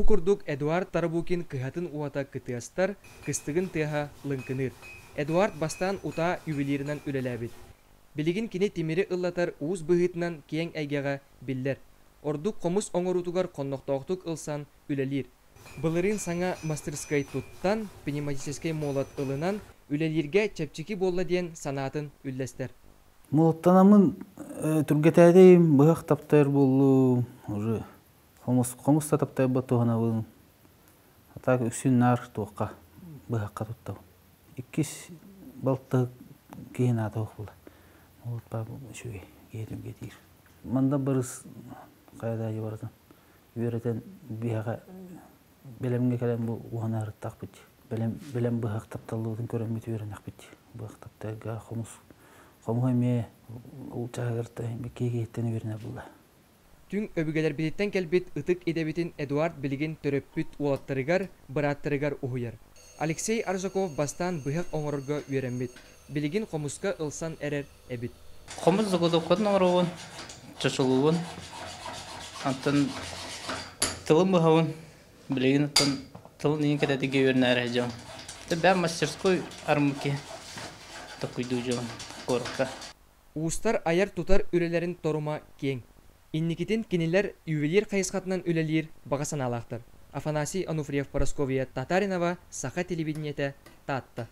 Бу курдук Эдуард Тарабукин кыһатын уота кытыастар, кыстыгын тыаһа лыҥкыныыр. Эдуард бастаан утаа ювелирынан үлэлээбит. Билигин кини тимири ыллатар уус быһыытынан киэҥ эйгэҕэ биллэр. Ордук хомус оҥоруутугар хоннохтоохтук ылсан үлэлиир. Былырыын саҥа мастырскай туттан, пневматическай молот ылынан, үлэлииргэ чэпчэки буолла диэн санаатын үллэстэр. Молоттанаммын түргэтээтэйим, быһах таптайар буоллум, уже хомус, хомус да таптайбат туһанабын. А так үксүн наар туохха быһахха туттабын. Иккис балта киһи наата суох буолар. Молот үчүгэй, киһи түргэтиир. Манда барыс хайа да барытын үөрэтэн биһэҕэ бэлэмҥэ кэлэн бу уһанаарыттаахпыт. Бэлэм, бэлэм быһах тапталлыбытын көрөммүт үөрэнэхпит. Быһах таптайга хомус хомуһу эмиэ улчааһыгар киһи киһиттэн үөрэнэр буолла. Түҥ өбүгэлэрбититтэн кэлбит ытык идэбитин Эдуард билигин төрөппүт уолаттарыгар, бырааттарыгар уһуйар. Алексей Аржаков бастаан быһах оҥорорго үөрэммит. Билигин хомуска ылсан эрэр эбит. Хомус заготовкатын оҥоробун, чочулуубун. Онтон тылын быһабын. Билигин оттон тылын иһин кэтэтигэ үөрэнээри сылдьабын. Бэйэм мастерской армыки токуйдуу дьон куоракка. Уустар айар-тутар үлэлэрин торума киэҥ. Инникитин кинилэр ювелир хайысхатынан үлэлиир баҕа санаалаахтар. Афанасий Ануфриев, Парасковья Татаринова, Саха телевидениетэ, Таатта.